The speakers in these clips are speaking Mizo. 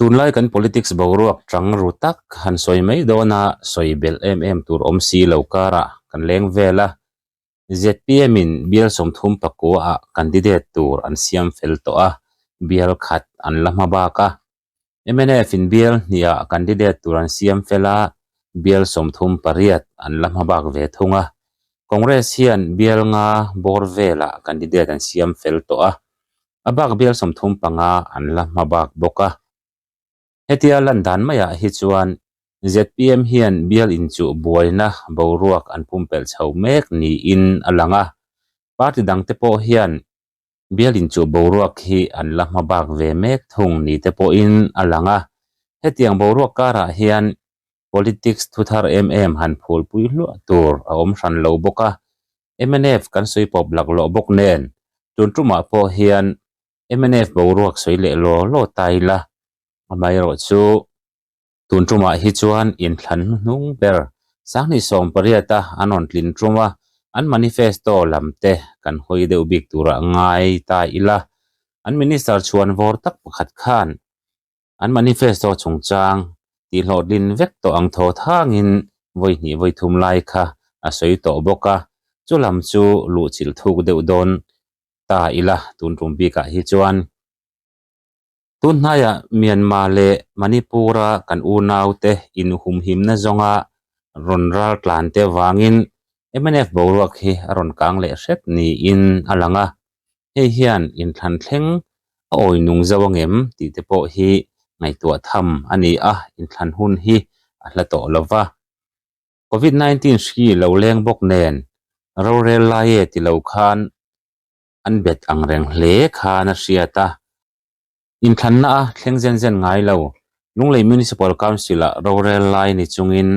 Tunlai kan politics boruak chang ru tak han sawi mai dawna sawi belh em em tur awm si lo karah kan leng vel a. Zpm in bial 39 ah candidate tur an siam fel tawh a, bial khat an la hma bak a. Mnf in bial hnihah candidate tur an siam fel a, bial 38 an la hma bak ve thung a. Congress hian bial nga bawr velah candidate an siam fel tawh a, a bak bial 35 an la hma bak bawk a. Hetia lan dan maiah hi chuan zpm hian bial inchuh buaina boruak an pumpelh chho mek niin a lang a. Party dangte pawh hian bial inchuh boruak hi an la hma bak ve mek thung ni te pawhin a lang a. Hetiang boruak karah hian politics thu thar em em han phulpui hluah tur a awm hran lo bawk a. Mnf kan sawi pawp laklawh bawk nen tun tumah pawh hian mnf boruak sawi leh law law ta ila. Amaherawh chu tun tumah hi chuan inthlan hnuhnung ber 2018 a an rawn tlin tum a, an manifesto lam te kan hawi deuh bik turah ngai ta ila. An minister chhuan vawr tak pakhat khan an manifesto chungchang tihhlawhtlin vek tawh ang thaw thangin vawi hnih vawi thum lai kha a sawi tawh bawk a, chu lam chu luhchilh thuk deuh dawn ta ila tun tum bikah hi chuan. Tun hnaiah Myanmar leh Manipur-a kan unaute inhumhimna zawnga rawn ral tlan te vangin mnf boruak hi a rawn kang leh hret niin a lang a. Hei hian inthlan thleng a awi nung zo angem tih te pawh hi ngaihtuah tham a ni a, inthlan hun hi a hla tawh lo va. Covid 19 hri lo leng bawk nen rorel lai e ti lo khan an bet ang reng hle khan a hriat a. Inthlanna a thleng zen zen ngai lo. Lunglei Municipal Council-ah rorel lai ni chungin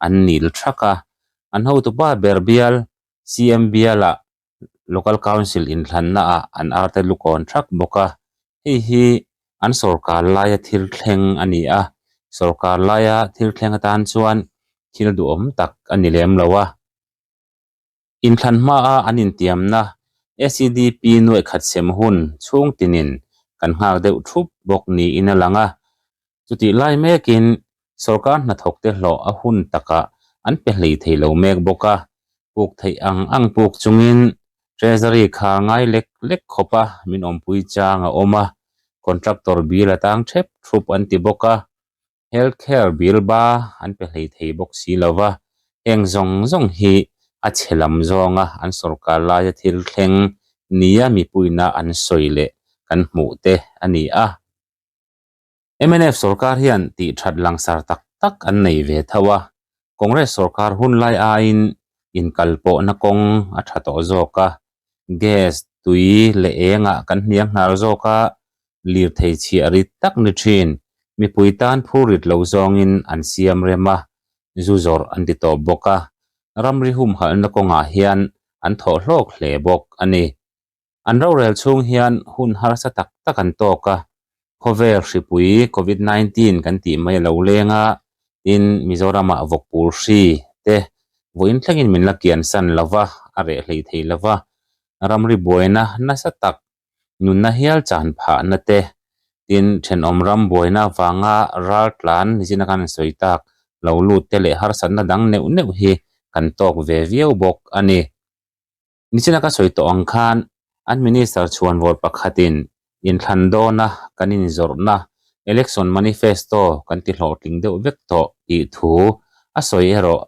an nil thak a. An hotupa ber bial CM bialah Local Council inthlannaah an arte lukawn thak bawk a. Hei hi an sawrkar laia thil thleng a ni a. Sawrkar laia thil thleng atan chuan thil duhawm tak a ni lem lo a. Inthlan hmaa an intiamna SEDP nuaih khat sem hun chhung tinin kan nghak deuh thup bawk niin a lang a. Chutih lai mekin sawrkar hnathawkte hlawh a hun takah an pe hlei thei lo mek bawk a. Puk theih ang ang puk chungin Treasury kha ngai lek lek khawp a min awmpui chang a awm a. Contractor bill a tang thep thup an ti bawk a. Health care bill ba an pe hlei thei bawk si lo va, heng zawng zawng hi a chhe lam zawnga an sawrkar laia thil thleng nia mipuina an sawi leh kan hmuh te a ni a. Mnf sawrkar hian tih that langsar tak tak an nei ve tho a, Congress sawrkar hun lai aiin inkalpawhna kawng a tha tawh zawk a, gas, tui leh engah kan hniang hnar zawk a, lirthei chhiah rit tak ni thin. Mipui tan phur rit lo zawngin an siam rem a, zu zawrh an ti tawp bawk a. Ramri humhalhna kawngah hian an thawh hlawk hle bawk a ni. An rorel chhung hian hun harsa tak tak an tawk a, khawvel hripui Covid 19 kan tih mai a lo leng a, tin Mizoramah vawkpur hri te vawiin thlengin min la kiansan lo va, a reh hlei thei lo va. Ramri buaina nasa tak nunna hial chan phahna te, tin thenawm ram buaina avanga ral tlan nichin a kan sawi tak lo lut te leh harsatna dang neuh neuh hi kan tawk ve viau bawk a ni. Nichin a ka sawi tawh ang khan an minister chhuanvawr pakhatin inthlan dawna kan inzawrhna election manifesto kan ti hlawhtling deuh vek tawh tih thu a sawi erawh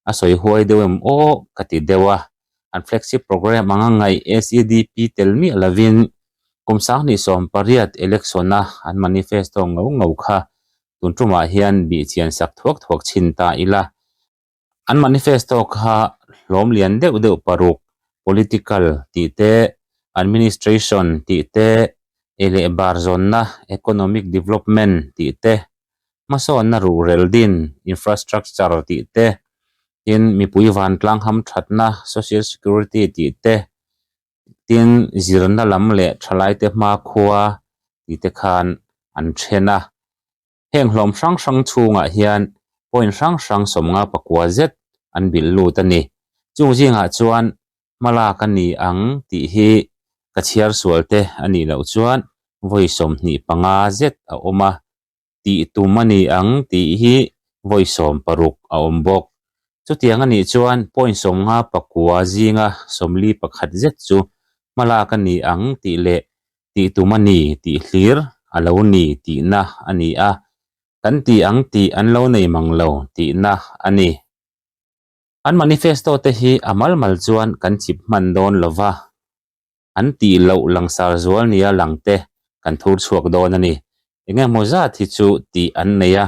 a sawi huai deuh em aw ka ti deuh a. An flagship program anga ngaih SEDP tel miah lovin kum 2018 election-a an manifesto ngau ngau kha tun tumah hian bihchian sak thuak thuak chhin ta ila. An manifesto kha hlawm lian deuh deuh paruk, political tih te, administration tih te, ei leh bar zawnna, economic development tih te, hmasawnna ruhrel din, infrastructure tih te, tin mipui vantlang hamthatna, social security tih te, tin zirna lam leh thalaite hmakhua tih te khan an then a. Heng hlawm hrang hrang chhungah hian point hrang hrang 59 zet an bilh lut a ni. Chung zingah chuan hmalak a ni ang tih hi ka chhiar sual te a nih loh chuan vawi 25 zet a awm a. tih tum a ni ang tih hi vawi 16 a awm bawk. Chutiang a nih chuan point 59 zinga 41 zet chu hmalak a ni ang tih leh tih tum a ni tih hlir a lo ni tihna a ni a, kan ti ang tih an lo nei mang lo tihna a ni. An manifesto te hi a mal mal chuan kan chip hman dawn lo va, an tih loh langsar zual nia lang te kan thur chhuak dawn a ni. Eng emaw zat hi chu tih an nei a,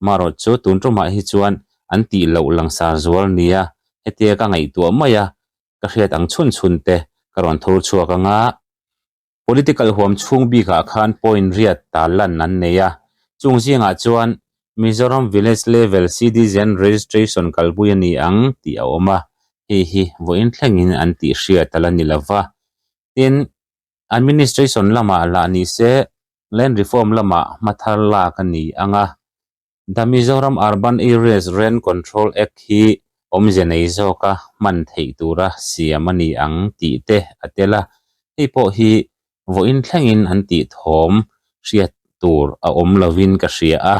marawh chu tun tumah hi chuan an tih loh langsar zual nia hetia ka ngaihtuah mai a, ka hriat ang chhun chhun te ka rawn thur chhuak ang a. Political huam chhung bikah khan point riat tarlan an nei a, chung zingah chuan Mizoram Village Level Citizen Registration kalpui a ni ang tih a awm a, hei hi vawiin thlengin an tih hriat a la ni lo va. Tin, Administration lamah lah ni se Land Reform lamah hmathar lak a ni ang a, The Mizoram Urban Areas Rent Control Act hi awmze nei zawka hman theih tura siam a ni ang tih te a tel a, hei pawh hi vawiin thlengin an tih thawm hriat tur a awm lovin ka hria a.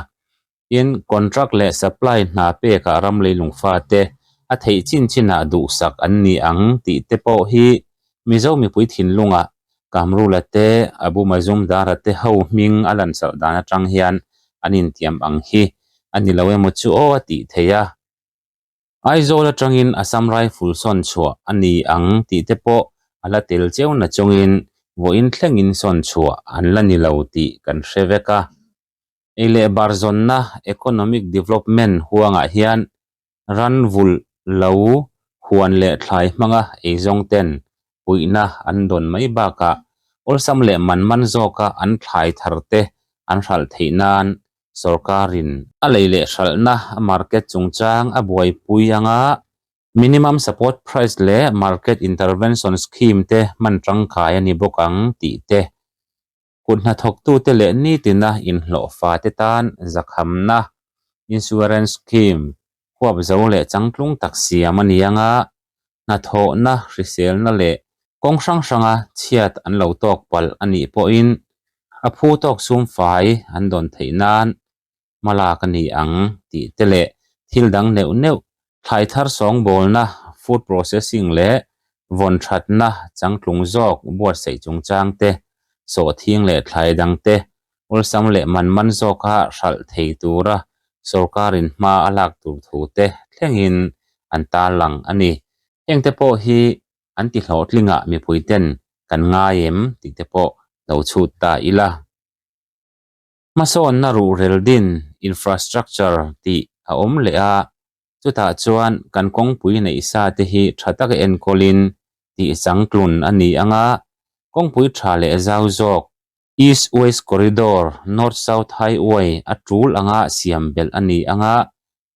Tin, contract leh supply hna pekah ram leilung fate a theih chin chinah duhsak an ni ang tih te pawh hi Mizo mipui thinlungah Kamrula te, Abu Mazumdara te ho hming a lansalh dan atang hian an intiam ang hi a ni lo emaw chu aw a tih theih a. Aizawl atangin Assam Rifle sawn chhuah a ni ang tih te pawh a la tel cheu na chungin vawiin thlengin sawn chhuah an la ni lo tih kan hre vek a. Ei leh bar zawnna, economic development, huangah hian Ran vulh lo huan leh thlai hmanga eizawng ten puihna an dawn mai bakah awlsam leh man man zawka an thlai thar te an hralh theih nan sorkarin a lei leh hralhna a market chungchang a buaipui anga minimum support price leh market intervention scheme te hman tangkai a ni bawk ang tih te Kut hnathawktute leh nitina inhlawhfa te tan zakhamna, insurance scheme, huap zo leh changtlung tak siam a ni anga, hnathawhna, hriselna leh kawng hrang hranga chhiat an lo tawk palh a nih pawhin a phu tawk sum fai an dawn theih nan hmalak a ni ang tih te leh thil dang neuh neuh, thlai thar sawngbawlna, food processing leh vawn thatna changtlung zawk buatsaih chungchang te, sawhthing leh thlai dang te awlsam leh man man zawka hralh thei tura sorkarin hma a lak tur thu te thlengin an tarlang a ni. Hengte pawh hi an ti hlawhtlingah mipuiten kan ngai em tih te pawh lo chhut ta ila. Hmasawnna ruhrel din, infrastructure, tih a awm leh a, chutah chuan kan kawngpui neih sa te hi tha taka enkawlin tih changtlun a ni ang a, kawngpui tha leh zau zawk, East-West Corridor, North-South Highway a tul anga siam belh a ni ang a,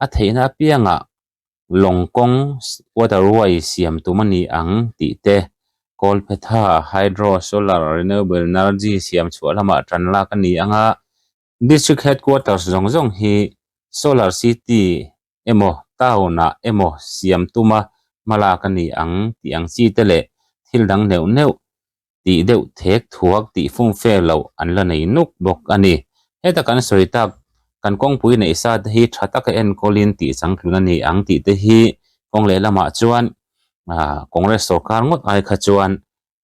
a theihna apiangah lawng kawng waterway siam tum a ni ang tih te, Kawlphetha, Hydro, Solar, Renewable Energy siam chhuah lamah tan lak a ni ang a, District Headquarters zawng zawng hi Solar City emaw Town ah emaw siam tuma hmalak a ni ang tih ang chi te leh thil dang neuh neuh tih deuh thek thuak tih fumfe loh an la nei nuk bawk a ni. Heta kan sawi tak, kan kawngpui neih sa te hi tha taka enkawlin tih changtlun a ni ang tih te hi kawng lehlamah chuan ah Congress sorkar ngawt ai kha chuan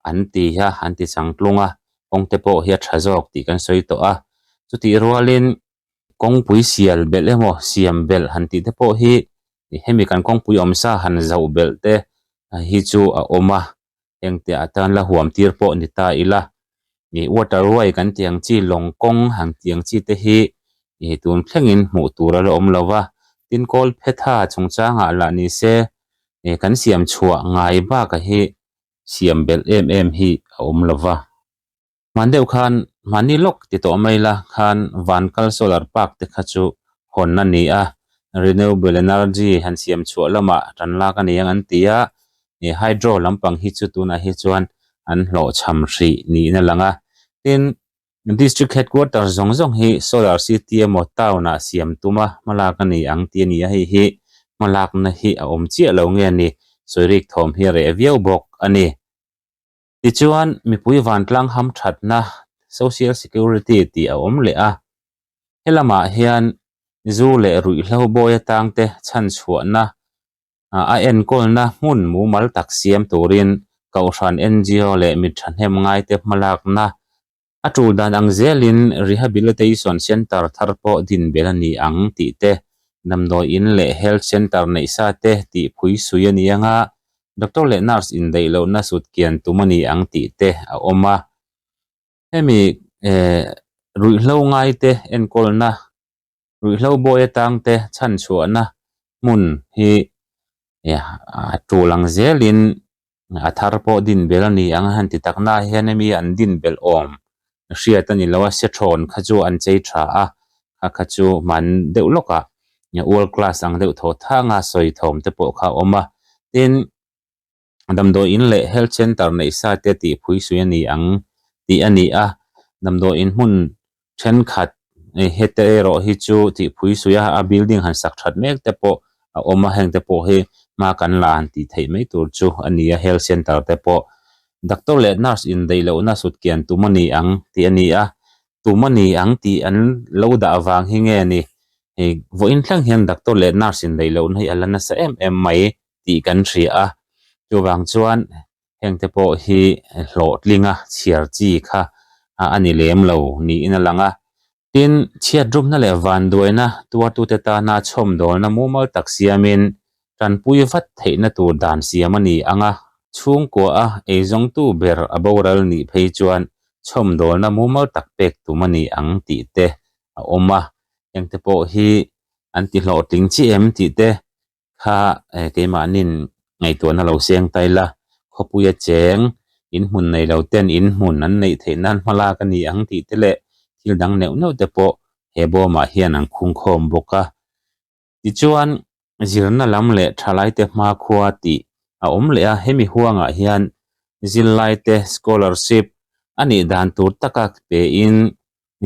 an ti a, an ti changtlung a, kawng te pawh hi a tha zawk tih kan sawi tawh a. Chutih rualin kawngpui sial belh emaw siam belh han tih te pawh hi hemi kan kawngpui awm sa han zoh belh te hi chu a awm a. Engte atan la huam tir pawh ni ta ila, ih water way kan tih ang chi lawng kawng han tih ang chi te hi ih tun thlengin hmuh tur a la awm lo va, tin kawl phetha chungchangah lah ni se ih kan siam chhuah ngai bakah hi siam belh em em hi a awm lo va. Hman deuh khan mahni lawk ti tawh mai la khan Vankal Solar Park te kha chu hawn a ni a, Renewable Energy han siam chhuah lamah tan lak a ni ang an ti a, ih hydro lampang hi chu tunah hi chuan an hlawhchham hrih niin a lang a. Tin, District Headquarters zawng zawng hi Solar City emaw Town ah siam tuma hmalak a ni ang tih a ni a, hei hi hmalakna hi a awm chiah lo nge ni, sawirik thawm hi a reh viau bawk a ni. Tichuan, mipui vantlang hamthatna, social security, tih a awm leh a. Helamah hian zu leh ruihhlo bawi atangte chhanchhuahna a enkawlna hmun mumal tak siam turin Kohhran NGO leh mi thahnem ngaite hmalakna a tul dan ang zelin Rehabilitation Centre thar pawh din belh a ni ang tih te, damdawi in leh Health Centre neih sa te tih phui sui a ni anga Doctor leh Nurse indaih lohna sut kian tum a ni ang tih te a awm a. Hemi eh ruihhlo ngaite enkawlna ruihhlo bawi atangte chhanchhuahna hmun hi a tul ang zelin a thar pawh din belh a ni ang a han ti tak na hian hemi an din belh awm hriat a ni lo a sethawn kha chu an chei tha a kha kha chu hman deuh lawkah world class ang deuh thaw thang a sawi thawm te pawh kha a awm a tin. Damdawi in leh health center neih sa te tih phui sui a ni ang tih a ni a, damdawi in hmun thenkhat hete erawh hi chu tih phui sui a, a building han sak that mek te pawh a awm a, heng te pawh hi hma kan la han tih theih mai tur chu a ni a, health center te pawh doctor leh nurse indaih lohna sut kian tum a ni ang tih a ni a, tum a ni ang tih an lo dah vang hi nge ni, hei vawiin thleng hian doctor leh nurse indaih lohna hi a la nasa em em mai. tih kan hria a, chuvang chuan hengte pawh hi hlawhtlinga chhiar chi kha a ni lem lo niin a lang a. Tin, chhiatrupna leh vanduaina tuartute tana chhawmdawlna mumal tak siamin tanpui vat theihna tur dan siam a ni ang a, chhungkua a eizawngtu ber a boral nih phei chuan chhawmdawlna mumal tak pek tum a ni ang tih te a awm a, hengte pawh hi an ti hlawhtling chiah em tih te Kha keimahnin ngaihtuahna lo seng ta ila, khawpuia cheng in hmun nei lo ten in hmun an neih theih nan hma lak a ni ang tih te leh thil dang neuh neuh te pawh he bawmah hian an khung khawm bawk a. Tichuan, zirna lam leh thalaite hmakhua tih a awm leh a, hemi huangah hian zirlaite scholarship a nih dan tur taka pein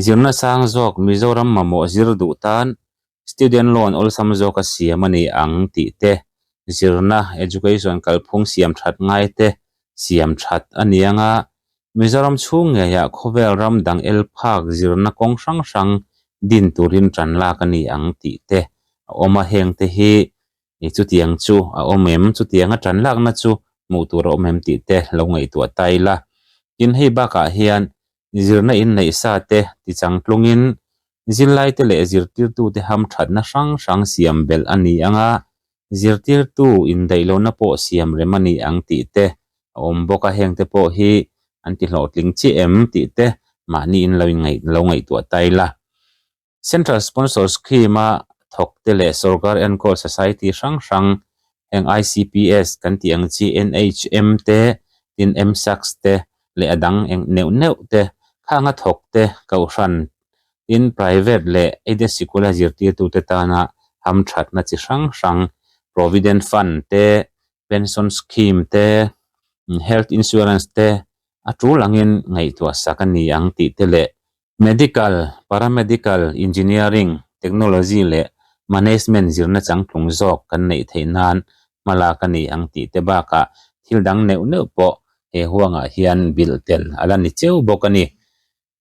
zirna sang zawk Mizoram mamawh zir duh tan Student loan awlsam zawk a siam a ni ang tih te, zirna, education, kalphung siam that ngai te siam that a ni ang a, Mizoram chhung ngeiah khawvel ram dang el phak zirna kawng hrang hrang din turin tan lak a ni ang tih te a awm a, heng te hi chutiang chu a awm em, chutianga tan lakna chu hmuh tur a awm em tih te lo ngaihtuah ta ila. Tin, hei bakah hian zirna inneih sa te tichangtlungin Zirlaite leh zirtirtute hamthatna hrang hrang siam belh a ni ang a, zirtirtu indaihlohna pawh siam rem a ni ang tih te a awm bawk a, hengte pawh hi an ti hlawhtling chiah em tih te mahni in lo inngaih lo ngaihtuah ta ila. Central Sponsor Scheme-a thawkte leh sorkar enkawl society hrang hrang heng ICPS kan tih ang chi NHM te, tin MSACS te leh a dang eng neuh neuh te khanga thawkte kohhran Tin, private leh aided sikula zirtirtute tana hamthatna chi hrang hrang, provident fund te, pension scheme te, health insurance te a tul angin ngaihtuah sak a ni ang tih te leh medical, paramedical, engineering, technology leh management zirna changtlung zawk kan neih theih nan hmalak a ni ang tih te bakah thil dang neuh neuh pawh he huangah hian bilh tel a la ni cheu bawk a ni.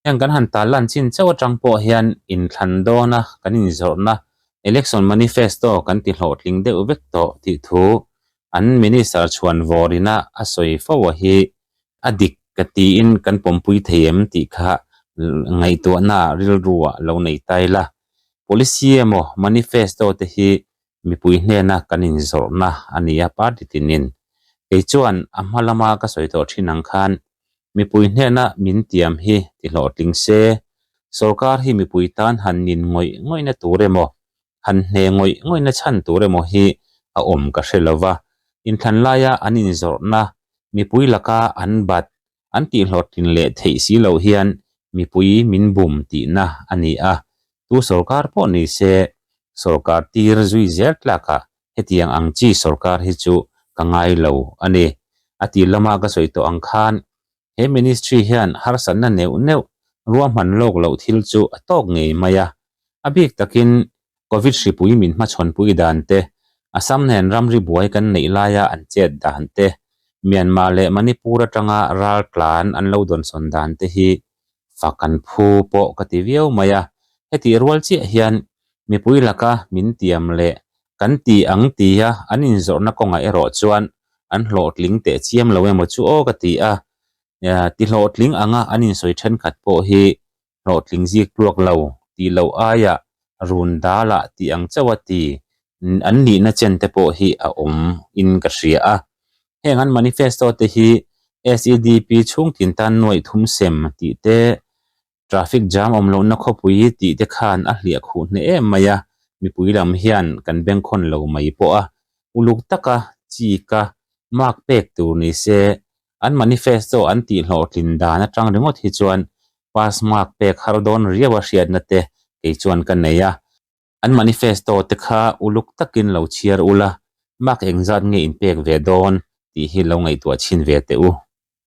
Heng kan han tal lan chin chauh atang pawh hian inthlan dawna kan inzawrhna Election Manifesto kan ti hlawhtling deuh vek tawh tih thu an Minister chhuan vawrina a sawi fo a hi a dik ka tiin kan pawmpui thei em tih kha ngaihtuahna rilruah lo nei ta ila. Policy emaw Manifesto te hi mipui hnena kan inzawrhna a ni a party tinin. Kei chuan a hma lama ka sawi tawh thin ang khan mipui hnena min tiam hi ti hlawhtling se, sorkar hi mipui tan han nin ngawih ngawihna tur emaw, han hne ngawih ngawihna chhan tur emaw hi a awm ka hre lo va. Inthlan laia an inzawrhna mipui laka an bat an tihhlawhtlin leh theih si loh hian mipui min bum tihna a ni a, tu sorkar pawh ni se sorkar tir zui zel tlakah hetiang ang chi sorkar hi chu ka ngai lo a ni. A ti lama ka sawi tawh ang khan he ministry hian harsatna neuh neuh ruahman lawk loh thil chu a tawk ngei mai a, a bik takin Covid hripui min hmachhawnpui dan te, Assam nen ramri buai kan neih laia an chet dan te, Myanmar leh Manipur atanga ral tlan an lo dawnsawn dan te hi fak an phu pawh ka ti viau mai a. Hetih rual chiah hian mipui laka min tiam leh kan ti ang tia an inzawrhna kawngah erawh chuan an hlawhtling teh chiam lo emaw chu aw ka ti a. Ti hlawhtling anga an insawi thenkhat pawh hi hlawhtling zik tluak lo tih loh aiah run dalah tih ang chauh a ti an nihna chen te pawh hi a awm in ka hria a. Heng an manifesto te hi SEDP chhungtin tan nuaih thum sem tih te, traffic jam awm lohna khawpui tih te khan a hliah khuh hneh em mai a, mipui lam hian kan bengkhawn lo mai pawh a, uluk taka chika mark pek tur ni se An manifesto an tihhlawhtlin dan atang ringawt hi chuan pass mark pek har dawn riau a hriatna te kei chuan ka nei a. An manifesto te kha uluk takin lo chhiar ula, mark engzat nge in pek ve dawn tih hi lo ngaihtuah chhin ve teh u.